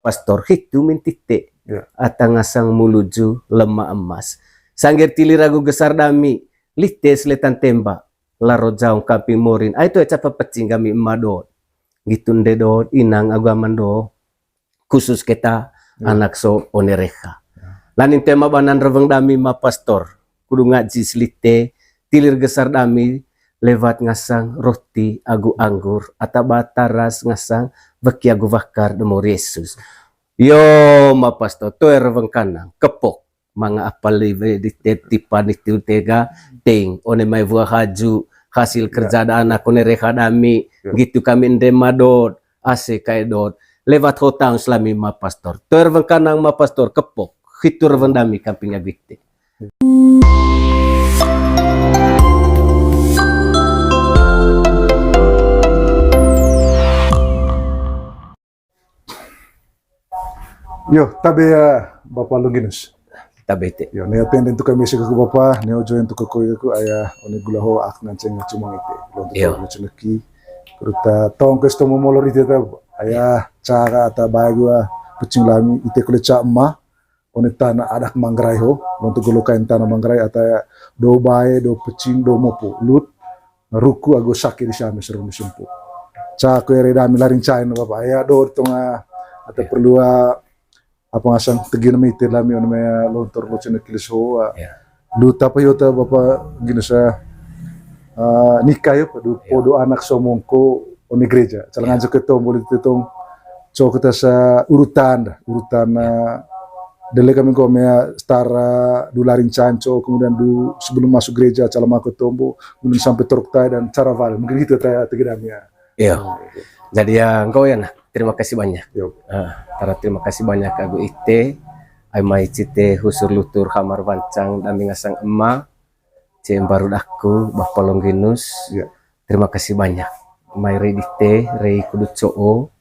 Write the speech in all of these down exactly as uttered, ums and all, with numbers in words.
Pastor, hitu min tite. Ata ngasang muluju lema emas. Sangger tilir agu gesar dami, lite seletan temba. Laro jaung kamping morin. Ai toe capa pecing gami ema do'd. Ngitu nde do'd inang agu aman do. Khusus keta anak so one reha. Laning tema banan reweng dami ma pastor. Kudu ngaji selite, tilir gesar dami lewat ngasang roti agu anggur, ata ba taras ngasang weki agu wakar de mori Yesus. Yo ma pastor, toe reweng kanang, kepok. Manga apal iwe di te-, tipa di tu tega, ting, one mai wua haju, hasil kerja da anak, one reha dami, gitu kami ende ma do'd, ase kae do'd, lewat hotang selami ma pastor. Toe reweng kanang ma pastor, kepok, hitu reweng dami kamping agu ite. Yo, tabe ya, Bapa Longinus. Tabe ite. Yo, ne apen den tuka mese ku Bapa, ne ojo yang tuka koi ku aya, one gula ho ak nanceng cumang ite. Lontu ko lucu neki. Kuruta tong kes tomo molor ite ta, aya, cara ata bae gua, pecing lami, ite kule ca ema, one tana adak Manggarai ho, lontu golo kain tana Manggarai ata do bae, do pecing, do mopo, lut, ruku agu sake di same seru di sumpu. Ca ku ere dami laring cain Bapa, aya do di tonga ata perlu a, apa ngasang tegin mite lami one mea lontor lo cene kilis ho, a. Lu tapa yo ta Bapa gini sa, a, nikah yo, padu podo anak somongko one gereja. Calang aja ke tombo di tetong, co kita sa urutan dah, urutan, a, dele kami ko mea setara dularing canco, kemudian du sebelum masuk gereja, calang aku tombo, kemudian sampai torok tai dan cara vale. Mungkin gitu ta tegin dami ya. Iya. Jadi ya, engkau ya, nah, terima kasih banyak. Yo. Ah, tara terima kasih banyak agu ite, ai mai cite husur lutur hamar wancang dami ngasang ema, ce mbaru daku, Bapa Longinus. Iya. Terima kasih banyak. Mai rei dite, rei kudut co'o,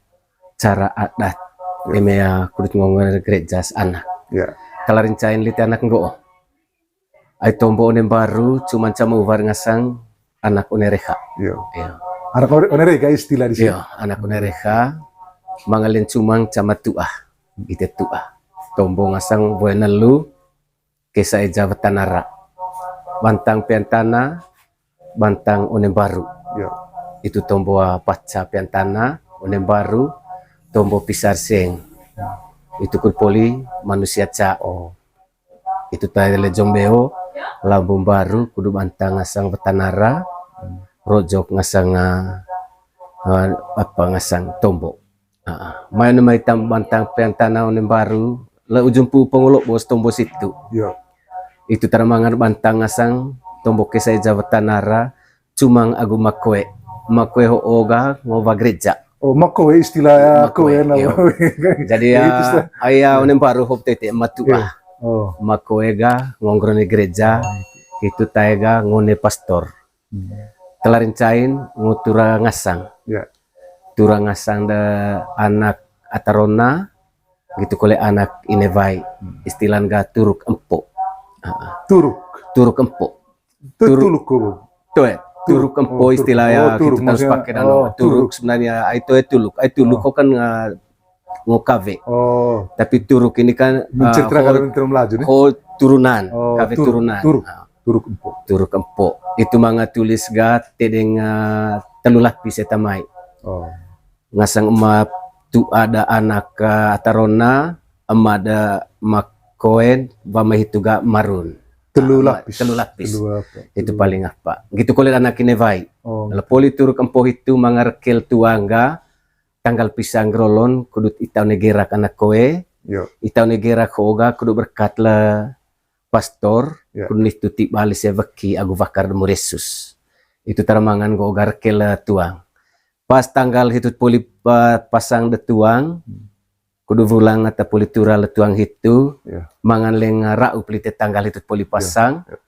cara adat, emea kudut ngongo gereja anak. Iya. Kalaring cain lite anak nggo'o. Ai tombo one mbaru, cuman cama uwar ngasang anak one reha. Iya. Iya. Anak one, one reha istilah di sini. Iya, anak one reha, mangalen cumang cama tu'a. Ite tu'a. Tombo ngasang boe nelu, kesa eja wetanara. Bantang peantana, bantang one mbaru. Iya. Itu tombo paca peantana, one mbaru, tombo pisar seng. Itu kut poli manusia ca. Oh. Itu tae le jombeo, lambu mbaru, kudu bantang ngasang wetanara, rojok ngasang, ah, ah, apa ngasang tombo. Ah, ah. Mai na mai tam bantang peantana one mbaru, le ujung pu pengolok bos tombo situ. Iya. Itu tara mangan bantang ngasang tombo kesa eja wetanara, cumang agu makoe. Makoe ho'o ga ngo wa gereja. Oh, makoe istilah ya, makoe, koe na iyo. Jadi ya, aya one mbaru hop tete matu'a. Iyo. Oh. Makoe ga ngo nggrone gereja, itu tae ga ngone pastor. Hmm. Kalaring cain ngo tura ngasang. Ya. Tura ngasang de anak ata rona, gitu kole anak ine wai. Hmm. Istilah ga turuk empo. Ah, ah. Turuk. Turuk empo. Tu-, turuk. Tuluk ko, Bang? Toe, turuk empo istilah ya, turuk, gitu, maksudnya, pakai dalam turuk sebenarnya, ai toe tuluk, ai tuluk ko kan, ah, ngo kawe. Oh. Tapi turuk ini kan, ah, menceritakan ho, dalam Melaju nih. Ho turunan, oh, kawe turuk, turunan. Turuk, ah, turuk empo. Turuk empo. Itu manga tulis ga tedeng, ah, telu lapis eta mai. Oh. Ngasang ema tu'a da anak, eh, ata rona, ema da makoen, wa mai hitu ga marun. Telu lapis. Telu lapis. Telu lapis. Itu paling apa. Gitu kole anak ine wai. Oh. Kalau poli turuk empo hitu manga rekel tuang ga, tanggal pisa nggerolon, kudut ita one gerak anak koe, yo, ita one gerak ho'o ga, kudut berkat le pastor, yo, kudut nitu tiba lise weki agu wakar de mori Yesus. Itu tara mangan nggo'o ga rekel le tuang. Pas tanggal hitu poli pa-, pasang de tuang, hmm, kudu wulang ata poli tura le tuang hitu, ya, mangan leng ra'u peli te tanggal hitu poli, ya, pasang, ya,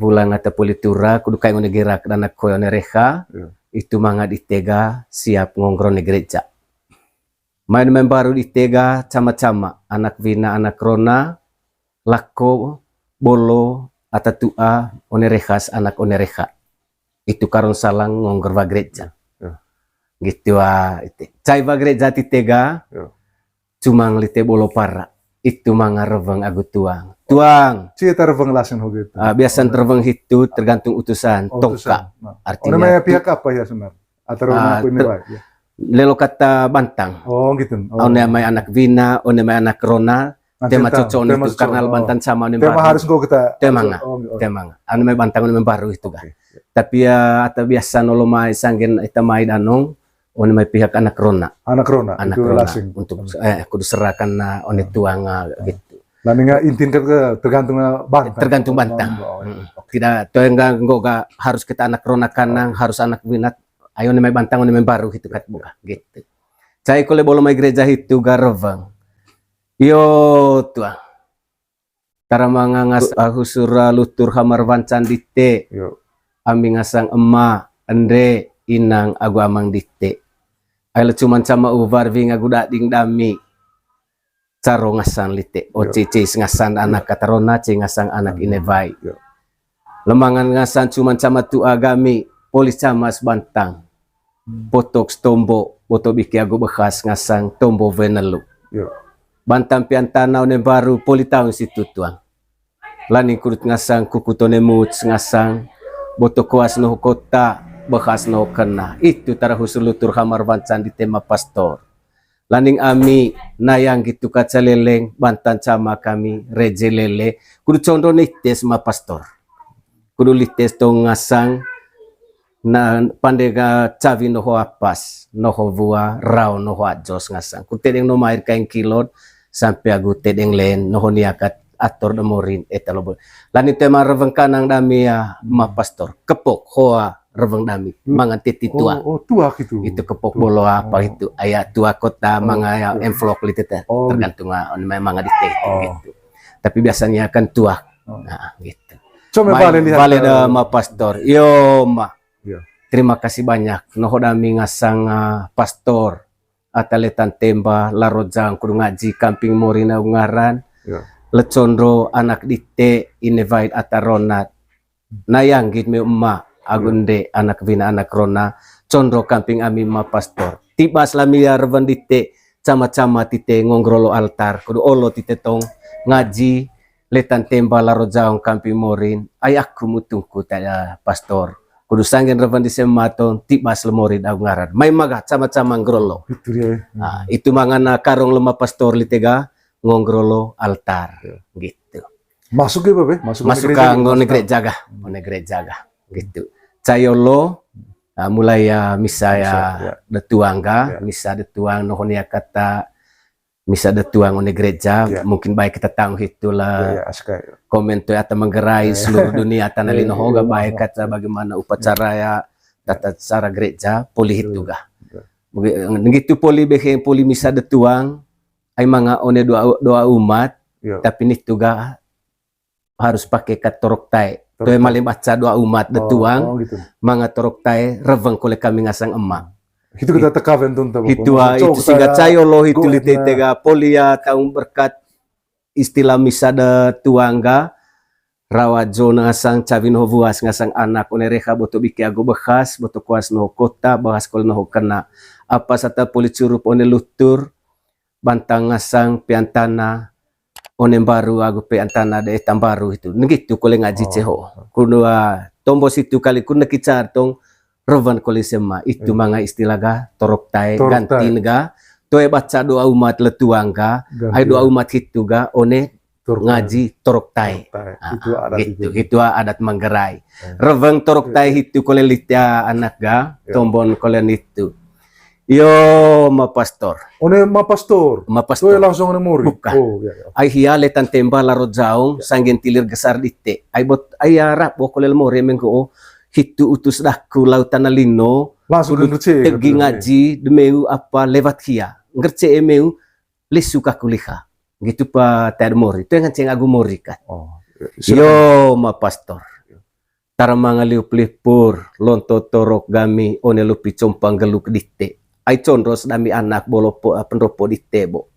wulang ata poli tura, kudu kaing one gerak de anak koe one reha, ya, itu manga di tega siap ngo ngger one gereja. Mai mai mbaru di tega cama-cama, anak wina, anak rona, lako, bolo, ata tu'a, one rehas, anak one reha. Itu karon salang ngo ngger wa gereja. Ya. Gitu, ah, ite. Cai wa gereja ti tega. Ya. cumang lite bolo para. Itu manga reweng agu tuang. Tuang. Cie ta reweng lasing ho gitu. Ah, biasan reweng hitu tergantung utusan, tongka. Artinya pihak apa ya sebenarnya? Atau rona aku ini lah, ya. Lelo kata bantang. Oh, gitu. One mai anak wina, one mai anak rona, tema cocok itu karena bantang sama one baru. Tema harus kau kita. Tema nga. Tema nga. One mai bantang, one mai baru itu kan. Tapi ya, ata biasa nolo mai sanggen ita mai danong, one mai pihak anak rona. Anak rona, anak rona. Untuk, eh, kudu serahkan na one tuang, ah, gitu. Nah, ini intin ke tergantung bantang. Tergantung bantang. Tidak, to yang ga, nggo ga harus kita anak rona kanang, harus anak winat, ayo one mai bantang, one mai baru gitu kat buka, gitu. Cai kole bolo mai gereja hitu ga reweng. Yo, tuang. Tara manga ngas-, ah, husur, ah, lutur hamar wancan dite. Ami ngasang ema, ende, inang, agu amang dite. Ai le cuman cama uwar wing agu dading dami. Caro ngasang lite. O, cei, cei ngasang anak ata rona, cei ngasang anak inewai. Lemangan ngasang cuman cama tu'a gami, poli cama sbantang. Potok stombo, boto biki agu behas ngasang tombo wenelu. Bantang pian tana one baru poli taung situ tuang. Laning kudut ngasang kuku tone muts ngasang, boto koas noho kota, behas noho kena. Itu tara husur lutur hamar wancan di tema pastor. Laning ami nayang gitu kaca leleng, bantan cama kami, reje lele, kudu condo nites ma pastor. Kudu lites tong ngasang, na pande ga cawi noho apas, noho wua, rao noho ajos ngasang. Kudu tedeng no mair kain kilot, sampe agu tedeng len, noho niakat ator de morin, eta lobo. Laning tema reweng kanang dami ya, ma pastor, kepok, hoa, reweng dami, mangan teti tuak. Oh, tuak itu. Itu kepok bolo apa itu, aya tuak kota, manga ya, envelop lite, tergantung, ah, on memang ada teh, gitu. Tapi biasanya kan tuak. Nah, gitu. Coba balik lihat balik ke ma pastor. Yo, ma. Terima kasih banyak. Noho dami ngasang, ah, pastor. Ata letan temba, laro jang, kudu ngaji, kamping mori na ungaran. Lecondro anak dite, inewait ata ronat. Nayang git meu ema, agu ende, anak wina, anak rona, condro kamping ami ma pastor. Tibas lami ya rewen dite, cama-cama tite ngongrolo altar, kudu olo tite tong ngaji, letan temba laro jaong kamping morin, ai aku mutungku tada pastor. Kudu sanggen rewen di sematon, tibas le morin au ngaran. Mai maga cama-cama ngrolo. Itu dia, ya. Nah, itu mangana karong lema pastor litega, ngongrolo altar. Gitu. Masuk ke, Babe? Masuk ke gereja, nggo ne gereja ga, nggo ne gereja ga. Gitu. Cayolo, ah, mulai ya misa ya, de tuang ga, misa de tuang noho nia kata misa de tuang one gereja, mungkin baik kita tahu itulah komen tu ata manggerai seluruh dunia tanah lino hoga baik kata bagaimana upacara ya, tata cara gereja, poli itu ga. Begitu poli behe, poli misa de tuang, ai manga one doa, doa umat, tapi nitu ga harus pake kat torok tae. Toe male baca doa umat de tuang, manga torok tae, reweng kole kami ngasang ema. Hitu kita tekawen tun tabo. Hitu, ah, itu singga cayolo hitu lite tega poli ya taung berkat istilah misa de tuang ga, rawa jo ngasang cawi noho wuas ngasang anak one reha boto biki ago behas, boto koas noho kota, behas kole noho kena. Apa sata poli curup one lutur, bantang ngasang peantana, one mbaru agu peantana de eta mbaru itu. Negitu kole ngaji ceho. Kunua tombo situ kali kun neki cartong rewan kole sema. Itu manga istilah ga torok tae ganti nega. Toe baca doa umat le tuang ga. Ai doa umat hitu ga one ngaji torok tae. Itu adat manggerai. Reweng torok tae hitu kole litia anak ga, tombon kole nitu. Yo, ma pastor. One ma pastor. Ma pastor. Toe langsung one mori. Buka. Oh, ya, ya. Ai hia letan temba laro jaong, sanggen tilir gesar dite. Ai bot, ai arap bo kole le mori mengko, oh, hitu utus daku lautan lino. Langsung kudu ngerce, tegi ngaji, demeu apa lewat hia. Ngerce emeu, lisu kaku liha. Gitu pa tae de mori. Toe nganceng agu mori kan. Oh, ya, silakan. Yo, ma pastor. Tara manga liup lipur, lonto torok gami, one lupi compang geluk dite. Ai conros dami anak bolo po, eh, pendopo dite bo.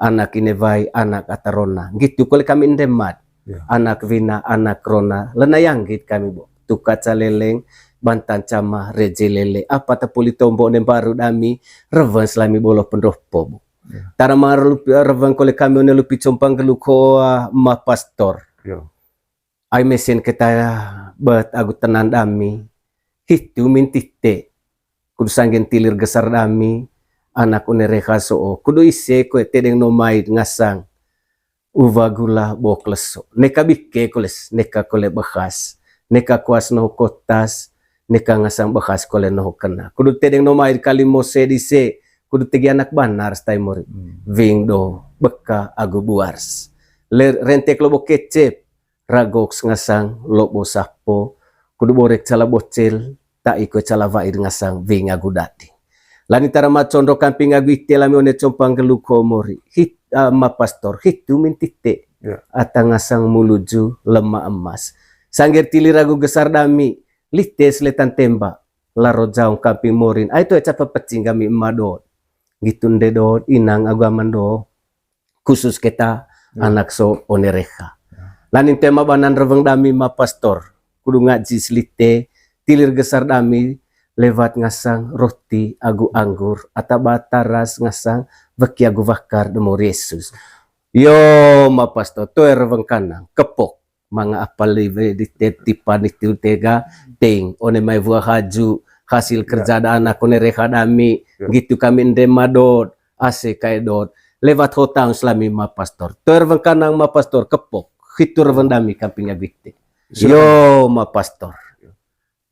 Anak inewai, anak atarona. Gitu kole kami ndemat. Ya. Anak wina, anak rona. Lena yanggit kami bo. Tuka caleleng, bantan cama, reje lele. Apa tepuli tombo ne mbaru dami, rewens lami bolo pendopo bo. Tara manga lupi, reweng kole kami one lupi compang geluk hoa ma pastor. Ai mesen keta bet agu tenan dami, hitu mintite. Kudu sanggen tilir gesar dami, anak one reha so'o. Kudu ise koe tedeng no maid ngasang uwa gula bok leso. Neka bike koles, neka kole behas. Neka kuas noho kotas, neka ngasang behas kole noho kena. Kudu tedeng no maid kali mose dise, kudu tegi anak banar stai mori. Wing do, beka agu buars. Le, rentek lobo kecep, ragoks ngasang lobo sapo, kudu borek cala bocel, ta'i koe cala wa'id ngasang wing agu dadi. Lani tara ma conro kamping agu ite lami one compang geluk ho mori. Hit, ah, ma pastor, hitu mintite. Ata ngasang muluju lema emas. Sangger tilir agu gesar dami, lites letan temba. Laro jaung kamping morin, ai toe capa pecing kami ema dot. Gitu nde dot, inang agu aman do. Khusus keta anak so one reha. Lanin tema banan reweng dami ma pastor. Kudu ngaji selite, tilir gesar dami, lewat ngasang roti agu anggur, ata ba taras ngasang weki agu wakar demo Yesus. Yo ma pastor, toe reweng kanang, kepok. Manga apal liwe di te tipa ni tiu tega, ting, one mai wua haju, hasil kerja da anak one reha dami, gitu kami ende madot, ase kae dot, lewat hotang selami ma pastor. Toe reweng kanang ma pastor, kepok, hitu reweng dami kamping agu ite. Yo ma pastor.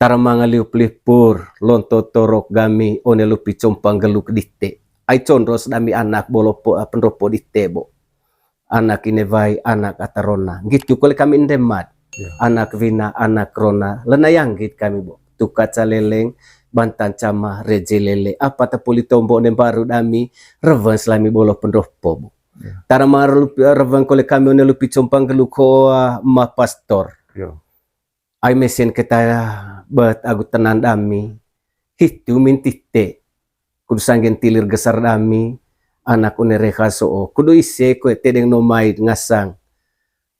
Tara manga liup lipur, lonto torok gami, one lupi compang geluk dite. Ai conros dami anak bolopo, ah, pendopo dite bo. Anak ine wai, anak ata rona. Gitu kole kami ende mat. Anak wina, anak rona. Lena yanggit kami bo. Tuka caleleng, bantan cama, reje lele. Apa tepuli tombo ne baru dami, reweng selami bolo pendopo bo. Tara manga lupi, reweng kole kami one lupi compang geluk hoa ma pastor. Ai mesen keta bet agu tenan dami, hitu mintite. Kudu sanggen tilir gesar dami, anak one reha so'o. Kudu ise koe tedeng no maid ngasang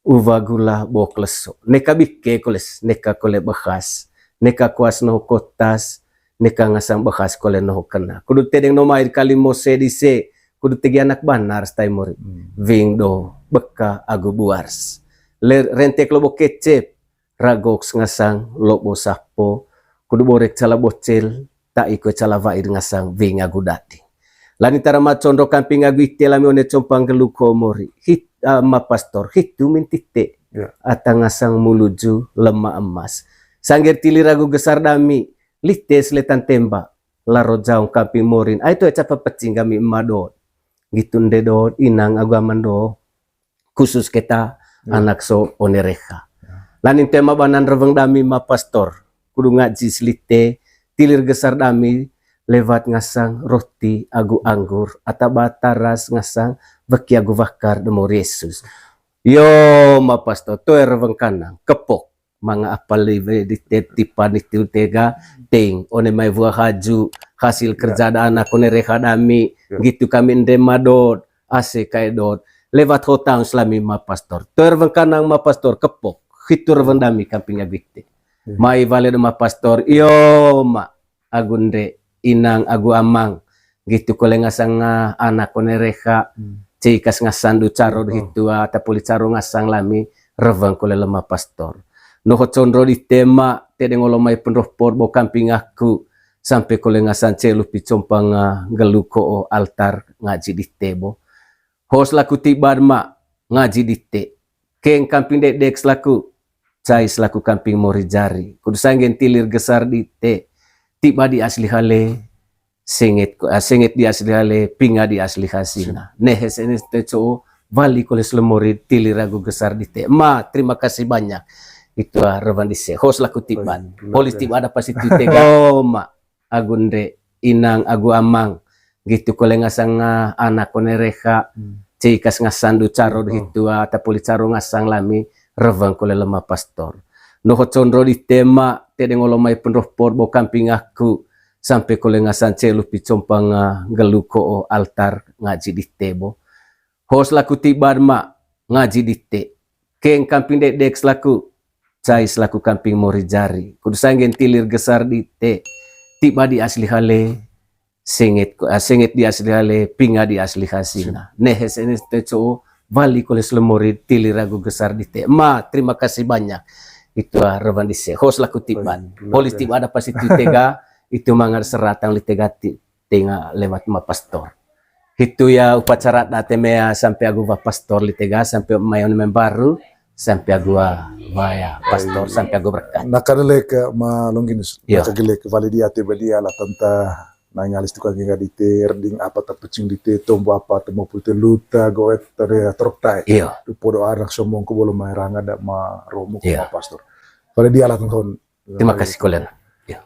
uwa gula bok leso. Neka bike koles, neka kole behas. Neka kuas noho kotas, neka ngasang behas kole noho kena. Kudu tedeng no maid kali mose dise, kudu tegi anak banar stai mori. Wing do, beka agu buars. Le, rentek lobo kecep, ragoks ngasang lobo sapo, kudu borek cala bocel, ta'i koe cala wa'id ngasang wing agu dadi. Lani tara ma conro kamping agu ite lami one compang geluk ho mori. Hit, ah, ma pastor, hitu mintite. Ata ngasang muluju lema emas. Sangger tilir agu gesar dami, lites letan temba, laro jaung kamping morin. Ai toe capa pecing kami ema dot. Gitu nde dot, inang agu aman do. Khusus keta anak so one reha. Lanin tema banan reweng dami ma pastor. Kudu ngaji selite, tilir gesar dami, lewat ngasang roti agu anggur, ata ba taras ngasang weki agu wakar demo Yesus. Yo ma pastor, toe reweng kanang, kepok. Manga apal liwe di te tipa ni tiu tega, ting, one mai wua haju, hasil kerja da anak one reha dami, gitu kami ende madot, ase kae dot, lewat hotang selami ma pastor. Toe reweng kanang ma pastor, kepok, hitu reweng dami kamping agu ite. Mai wale do ma pastor, iyo ma, agu nde, inang agu amang, gitu kole ngasang, ah, anak one reha, cikas ngasang du caro du hitu, ah, tapuli caro ngasang lami, reweng kole lema pastor. Noho conro dite ma, tedeng olo mai pendopo bo kamping aku, sampe kole ngasang celu pi compang, ah, geluk ho altar ngaji dite bo. Hos laku tiban ma ngaji dite. Keng kamping dekdek selaku, cai selaku kamping mori jari. Kudu sanggen tilir gesar dite. Tiba di asli hale, senget ko, ah, senget di asli hale, pinga di asli hasina. Nehe senes te co, wali koles lemori tilir agu gesar dite. Ma, terima kasih banyak. Itu, ah, rewan dise. Hos laku tiban. Polis tiba ada pas itu tega. Oh, ma. Agu nde, inang agu amang, gitu kole ngasang, ah, anak one reha, cikas ngasang du caro du hitu, ah, tapuli caro ngasang lami, reweng kole lema pastor. Noho conro dite ma, tedeng olo mai pendopo bo kamping aku, sampe kole ngasang celu pi compang, ah, geluk ho altar ngaji dite bo. Hos laku tiban ma ngaji dite. Keng kamping dekdek selaku, cai selaku kamping mori jari. Kudu sanggen tilir gesar dite. Tiba di asli hale, Singit, ah, singit di asli hale, pinga di asli hasina. Nehe sini te cou, wali koles lemuri, tilir agu gesar dite. Ma, terima kasih banyak. Itu ah, rewan dise. Host laku tiban. Politik ada pas itu tega, itu mangar seratang di tega ti-, tenga lewat ma pastor. Hitu ya upacara date mea sampai agu wa pastor di tega, sampai mayon membaru, sampai agu wa ya pastor, sampai agu berkat. Nah, kada leka ma Longginus. Iya. Nah, kada leka wali dia tiba dia lah tanta nanya alis tukang gengga dite, erding apa ta pecing dite, tombo apa ta mau pute luta, goet tare trok tai. Iya. Tu podo anak sombong ku bolo mai ranga da ma romo ku ma pastor. Wali dia lah tanta hon. Terima kasih kalian. Ya.